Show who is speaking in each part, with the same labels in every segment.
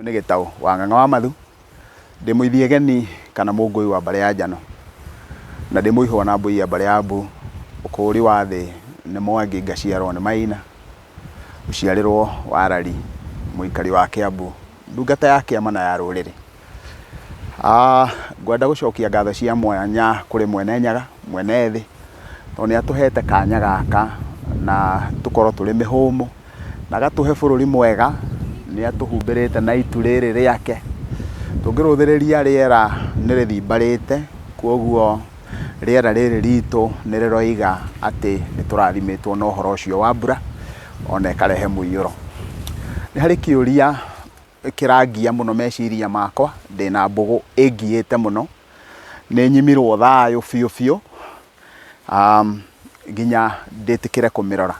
Speaker 1: Nĩ Gĩtaũ wa Ng'ang'a wa Mathu, ndĩ mũithiegeni kana mũngũi wa mbarĩ ya Njano, na ndĩ mũihwa na mbũi ya mbarĩ ya Mbu, ũkũũri wa thĩ nĩ Mwangi ngaciarwo nĩ Maina, mũciarĩrwo wa Rari, mũikari wa Kĩambu, ndungata ya kĩama na ya rũrĩrĩ. Ngwenda gũcokia ngatho cia mwanya kũrĩ Mwene Nyaga, Mwene thĩ, tondũ nĩ atũhete kanya gaka na tũkorwo tũrĩ mĩhũmũ, na agatũhe bũrũri mwega, nĩ atũhumbĩrĩte na itu rĩrĩ rĩake. Tũngĩrũthĩrĩria rĩera nĩ rĩthimbarĩte, koguo rĩera rĩrĩ ritũ nĩ rĩroiga atĩ nĩ tũrathimĩtwo na ũhoro ũcio wa mbura, ona ĩkarehe mũiyũro. Nĩ harĩ kĩũria kĩrangia mũno meciria makwa, ndĩna mbũgũ ĩngiĩte mũno, nĩ nyimirwo thayũ biũ biũ, nginya ndĩtĩkĩre kũmĩrora.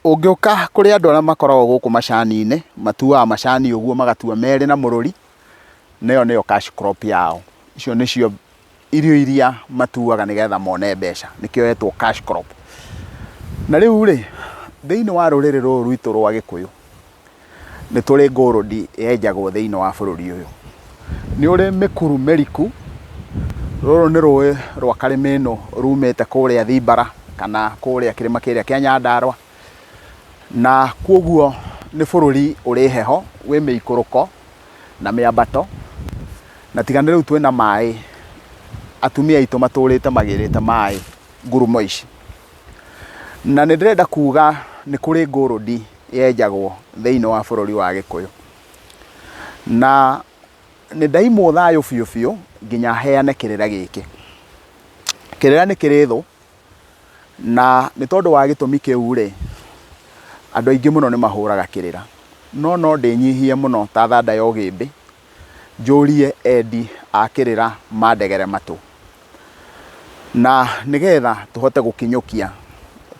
Speaker 1: Ũngĩũka kũrĩ andũ arĩa makoragwo gũkũ macani-inĩ, matuaga macani ũguo magatua merĩ na mũrũri, na ĩyo nĩyo cash crop yao. Icio nĩcio irio iria matuaga nĩgetha mone mbeca, nĩkĩo yetwo cash crop. Na rĩu rĩ, thĩinĩ wa rũrĩrĩ rũrũ rwitũ rwa Gĩkũyũ, nĩ tũrĩ gold yenjagwo thĩinĩ wa bũrũri ũyũ. Nĩ ũrĩ mĩkuru mĩriku, rũrũ nĩ rũĩ rwa Karĩmĩnũ rumĩte kũrĩa Thimbara kana kũrĩa kĩrĩma kĩrĩa kĩa Nyandarũa, na kwoguo nĩ bũrũri ũrĩ heho, wĩ mĩikũrũko na mĩambato, na tiga nĩ rĩu twĩna maĩ, atumia aitũ matũrĩte magĩrĩte maĩ ngurumo ici. Na nĩ ndĩrenda kuga nĩ kũrĩ gold yenjagwo thĩinĩ wa bũrũri wa Gĩkũyũ. Na nĩ ndaimwo thayũ biũ biũ nginya heane kĩrĩra gĩkĩ. Kĩrĩra nĩ kĩrĩ thũ, na nĩ tondũ wa gĩtũmi kĩu rĩ, andũ aingĩ mũno nĩ mahũraga kĩrĩra. No no ndĩnyihie mũno ta thanda ya ũgĩmbĩ, njũrie endi a kĩrĩra mandegere matũ. Na nĩgetha tũhote gũkinyũkia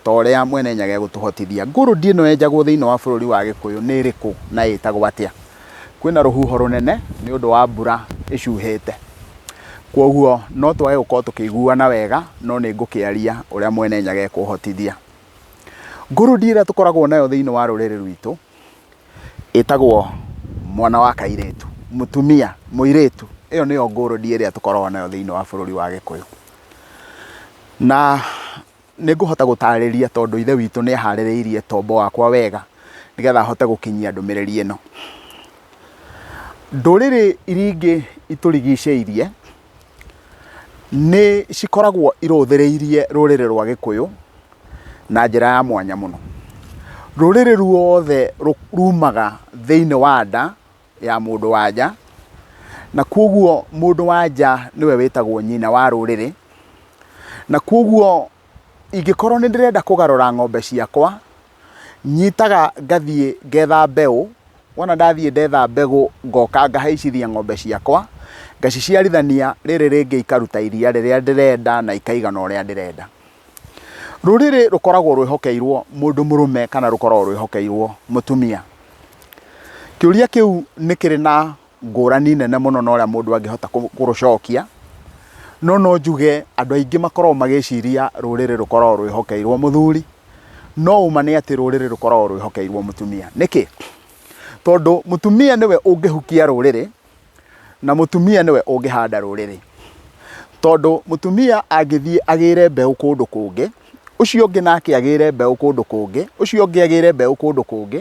Speaker 1: ta ũrĩa Mwene Nyaga egũtũhotithia. Gold ĩno yenjagwo thĩinĩ wa bũrũri wa Gĩkũyũ nĩ ĩrĩkũ na ĩtagwo atĩa? Kwĩna rũhuho rũnene nĩ ũndũ wa mbura ĩcuhĩte. Kwoguo no twage gũkorwo tũkĩiguana wega no nĩ ngũkĩaria ũrĩa Mwene Nyaga ekũhotithia. Gold ĩrĩa tũkoragwo nayo thĩinĩ wa rũrĩrĩ rwitũ ĩtagwo mwana wa kairĩtu, mũtumia, mũirĩtu. Ĩyo nĩyo gold ĩrĩa tũkoragwo nayo thĩinĩ wa bũrũri wa Gĩkũyũ. Na nĩ ngũhota gũtarĩria tondũ ithe witũ nĩ aharĩrĩirie tombo wakwa wega nĩgetha hote gũkinyia ndũmĩrĩri ĩno. Ndũrĩrĩ iria ingĩ itũrigicĩirie nĩ cikoragwo irũthĩrĩirie rũrĩrĩ rwa Gĩkũyũ na njĩra ya mwanya mũno. Rũrĩrĩ ruothe rumaga thĩinĩ wa nda ya mũndũ wa nja, na kwoguo mũndũ wa nja nĩwe wĩtagwo nyina wa rũrĩrĩ, na kwoguo ingĩkorwo nĩ ndĩrenda kũgarũra ng'ombe ciakwa, nyitaga ngathiĩ ngetha mbeũ, wona ndathiĩ ndetha mbegũ ngoka ngahaicithia ng'ombe ciakwa, ngaciciarithania, rĩrĩ rĩngĩ ikaruta iria rĩrĩa ndĩrenda na ikaigana ũrĩa ndĩrenda. Rũrĩrĩ rũkoragwo rwĩhokeirwo mũndũ mũrũme kana rũkoragwo rwĩhokeirwo mũtumia? Kĩũria kĩu nĩ kĩrĩ na ngũrani nene mũno na ũrĩa mũndũ angĩhota kũrũcokia, no no njuge andũ aingĩ makoragwo magĩciria rũrĩrĩ rũkoragwo rwĩhokeirwo mũthuri, no ũma nĩ atĩ rũrĩrĩ rũkoragwo rwĩhokeirwo mũtumia. Nĩkĩ? Tondũ mũtumia nĩwe ũngĩhukia rũrĩrĩ, na mũtumia nĩwe ũngĩhanda rũrĩrĩ. Tondũ mũtumia angĩthiĩ agĩre mbeũ kũndũ kũngĩ, ũcio ũngĩ nake agĩre mbeũ kũndũ kũngĩ, ũcio ũngĩ agĩre mbeũ kũndũ kũngĩ,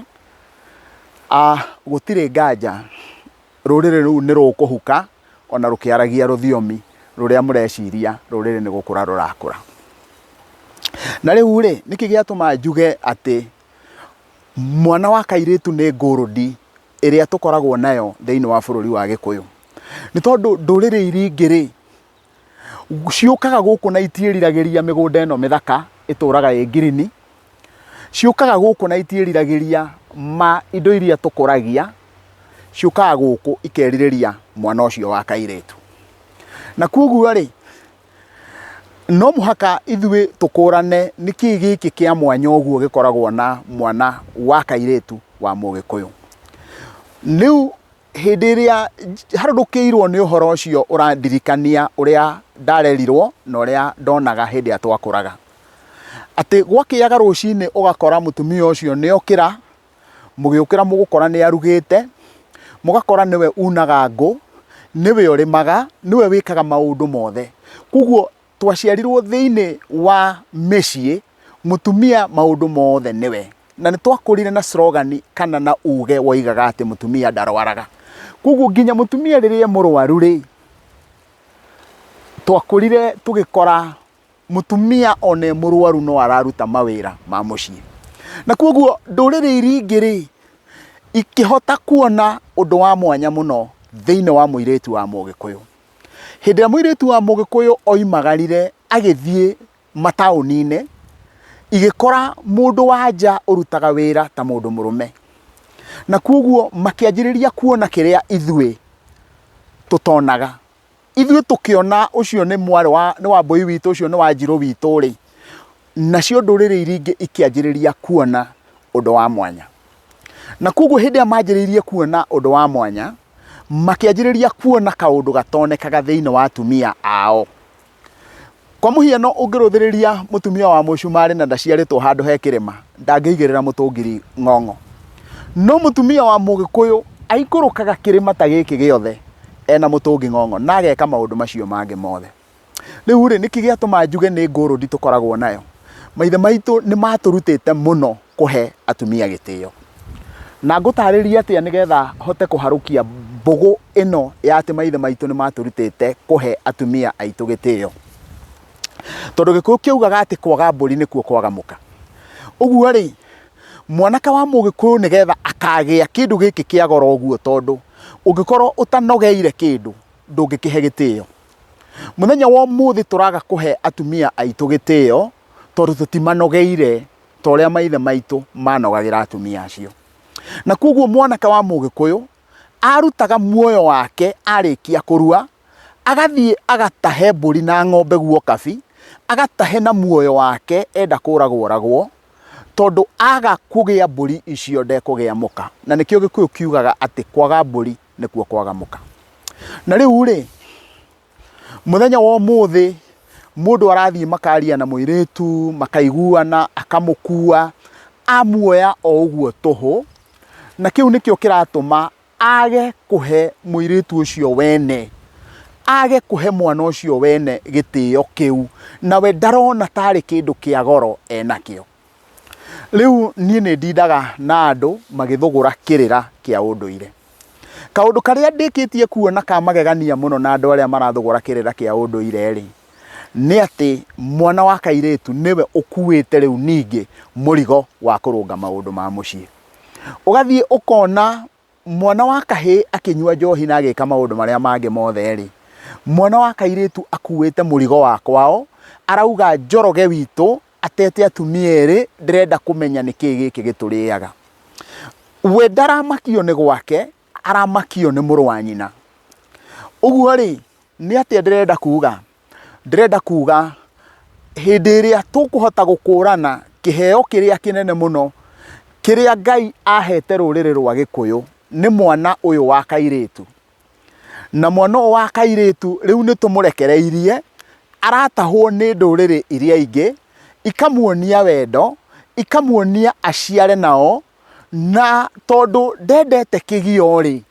Speaker 1: gũtirĩ nganja rũrĩrĩ rũu nĩ rũkũhuka ona rũkĩaragia rũthiomi rũrĩa mũreciria rũrĩrĩ nĩ gũkũra rũrakũra. Na rĩu rĩ, nĩkĩ gĩatũma njuge atĩ mwana wa kairĩtu nĩ gold ĩrĩa tũkoragwo nayo thĩinĩ wa bũrũri wa Gĩkũyũ? Nĩ tondũ ndũrĩrĩ iria ingĩ rĩ, ciũkaga gũkũ na itiĩriragĩria mĩgũnda ĩno mĩthaka ĩtũraga ĩ ngirini, ciũkaga gũkũ na itiĩriragĩria ma indo iria tũkũragia, ciũkaga gũkũ ikerirĩria mwana ũcio wa kairĩtu. Na koguo rĩ, no mũhaka ithuĩ tũkũrane nĩkĩ gĩkĩ kĩa mwanya ũguo gĩkoragwo na mwana wa kairĩtu wa Mũgĩkũyũ. Rĩu hĩndĩ ĩrĩa harũrũkĩirwo nĩ ũhoro ũcio ũrandirikania ũrĩa ndarerirwo na ũrĩa ndonaga hĩndĩ ĩrĩa twakũraga. Atĩ gwakĩaga rũcinĩ ũgakora mũtumia ũcio nĩ okĩra, Mũgĩũkĩra mũgũkora nĩ arugĩte, mũgakora nĩwe unaga ngũ, nĩwe ũrĩmaga, nĩwe wĩkaga maũndũ mothe. Koguo twaciarirwo thĩinĩ wa mĩciĩ mũtumia maũndũ mothe nĩwe. Na nĩ twakũrire na slogan kana na uge woigaga atĩ mũtumia ndarwaraga. Koguo nginya mũtumia rĩrĩa e mũrwaru rĩ, twakũrire tũgĩkora mũtumia ona e mũrwaru no araruta mawĩra ma mũciĩ. Na koguo ndũrĩrĩ iria ingĩ rĩ, ikĩhota kuona ũndũ wa mwanya mũno thĩinĩ wa mũirĩtu wa mũgĩkũyũ. Hĩndĩ ĩrĩa mũirĩtu wa mũgĩkũyũ oimagarire agĩthiĩ mataũni-inĩ, igĩkora mũndũ wa nja ũrutaga wĩra ta mũndũ mũrũme. Na koguo makĩanjĩrĩria kuona kĩrĩa ithuĩ tũtonaga. Ithuĩ tũkĩona ũcio nĩ mwarĩ wa, nĩ Wambũi witũ, ũcio nĩ Wanjirũ witũ rĩ, nacio ndũrĩrĩ iria ingĩ ikĩanjĩrĩria kuona ũndũ wa mwanya. Na koguo hĩndĩ ĩrĩa manjĩrĩirie kuona ũndũ wa mwanya, makĩanjĩrĩria kuona kaũndũ gatonekaga thĩinĩ wa atumia ao. Kwa mũhiano ũngĩrũthĩrĩria mũtumia wa mũcumarĩ na ndaciarĩtwo handũ he kĩrĩma, ndangĩigĩrĩra mũtũngiri ng'ong'o. No mũtumia wa mũgĩkũyũ aikũrũkaga kĩrĩma ta gĩkĩ gĩothe ena mũtũngi ng'ong'o na ageka maũndũ macio mangĩ mothe. Rĩu rĩ, nĩkĩ gĩatũma njuge nĩ ngũrũndi tũkoragwo nayo? Maithe maitũ nĩ matũrutĩte mũno kũhe atumia gĩtĩo. Na ngũtarĩria atĩa nĩgetha hote kũharũkia mbũgũ ĩno ya atĩ maithe maitũ nĩ matũrutĩte kũhe atumia aitũ gĩtĩo? Tondũ Gĩkũyũ kĩugaga atĩ kwaga mbũri nĩkuo kwaga mũka. Ũguo rĩ, mwanake wa mũgĩkũyũ nĩgetha akagĩa kĩndũ gĩkĩ kĩa goro ũguo tondũ ũngĩkorwo ũtanogeire kĩndũ ndũngĩkĩhe gĩtĩo. Mũthenya wa ũmũthĩ tũraga kũhe atumia aitũ gĩtĩo tondũ tũtimanogeire ta ũrĩa maithe maitũ manogagĩra atumia acio. Na koguo mwanake wa mũgĩkũyũ arutaga muoyo wake arĩkia kũrua, agathiĩ agatahe mbũri na ng'ombe guokabi, agatahe na muoyo wake enda kũragwo oragwo, tondũ aga kũgĩa mbũri icio ndekũgĩa mũka. Na nĩkĩo gĩkũyũ kiugaga atĩ kwaga mbũri nĩkuo kwaga mũka. Na rĩu rĩ, Mũthenya wa ũmũthĩ mũndũ arathiĩ makaria na mũirĩtu, makaiguana, akamũkua, amuoya o ũguo tũhũ, na kĩu nĩkĩo kĩratũma age kũhe mũirĩtu ũcio wene, age kũhe mwana ũcio wene gĩtĩo kĩu, nawe ndarona tarĩ kĩndũ kĩa goro enakĩo. Rĩu niĩ nĩ ndindaga na andũ magĩthũgũra kĩrĩra kĩa ũndũire. Kaũndũ karĩa ndĩkĩtie kuona ka magegania mũno na andũ arĩa marathũgũra kĩrĩra kĩa ũndũire rĩ, nĩ atĩ mwana wa kairĩtu nĩwe ũkuĩte rĩu ningĩ mũrigo wa kũrũnga maũndũ ma mũciĩ. Ũgathiĩ ũkona mwana wa kahĩĩ akĩnyua njohi na agĩka maũndũ marĩa mangĩ mothe rĩ, mwana wa kairĩtu akuĩte mũrigo wa kwao, arauga Njoroge witũ atete atumia erĩ, ndĩrenda kũmenya nĩkĩ gĩkĩ gĩtũrĩaga. We ndaramakio nĩ gwake, aramakio nĩ mũrũ wa nyina. Ũguo rĩ, nĩ atĩa ndĩrenda kuga? Ndĩrenda kuga hĩndĩ ĩrĩa tũkũhota gũkũrana kĩheo kĩrĩa kĩnene mũno kĩrĩa Ngai ahete rũrĩrĩ rwa Gĩkũyũ nĩ mwana ũyũ wa kairĩtu. Na mwana ũyũ wa kairĩtu rĩu nĩ tũmũrekereirie, aratahwo nĩ ndũrĩrĩ iria ingĩ, ikamuonia wendo, ikamuonia aciare nao, na tondũ ndendete kĩgio rĩ,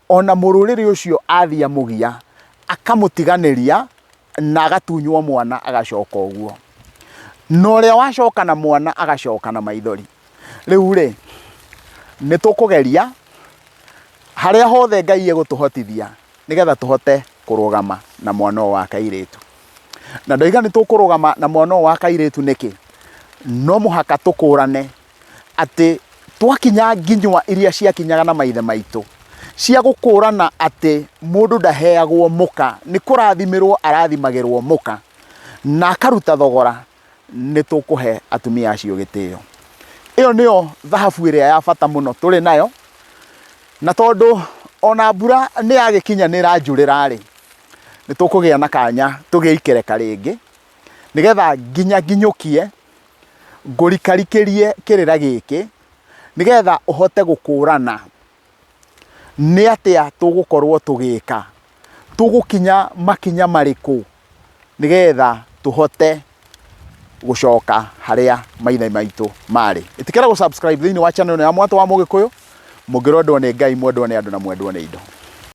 Speaker 1: ona mũrũrĩrĩ ũcio athiĩ amũgia, akamũtiganĩria na agatunywo mwana agacoka ũguo. Na ũrĩa wacoka na mwana agacoka na maithori. Rĩu rĩ, nĩ tũkũgeria harĩa hothe Ngai egũtũhotithia nĩgetha tũhote kũrũgama na mwana ũyũ wa kairĩtu. Na ndoiga nĩ tũkũrũgama na mwana ũyũ wa kairĩtu nĩkĩ? No mũhaka tũkũrane atĩ twakinya nginywa iria ciakinyaga na maithe maitũ cia gũkũrana atĩ mũndũ ndaheagwo mũka, nĩ kũrathimĩrwo arathimagĩrwo mũka na akaruta thogora nĩ tũkũhe atumia acio gĩtĩo. Ĩyo nĩyo thahabu ĩrĩa ya bata mũno tũrĩ nayo, na tondũ ona mbura nĩ yagĩkinya nĩ ĩranjurĩra rĩ, nĩ tũkũgĩa na kanya tũgĩe ikereka rĩngĩ, nĩgetha nginya nginyũkie ngũrikarikĩrie kĩrĩra gĩkĩ, nĩgetha ũhote gũkũrana nĩ atĩa tũgũkorwo tũgĩka, tũgũkinya makinya marĩkũ nĩgetha tũhote. Gũcoka harĩa maithe maitũ marĩ. Ĩtĩkĩra gũ subscribe thĩinĩ wa channel ĩno ya Mwatũ wa Mũgĩkũyũ, mũngĩrwendwo nĩ Ngai, mwendwo nĩ andũ na mwendwo nĩ indo.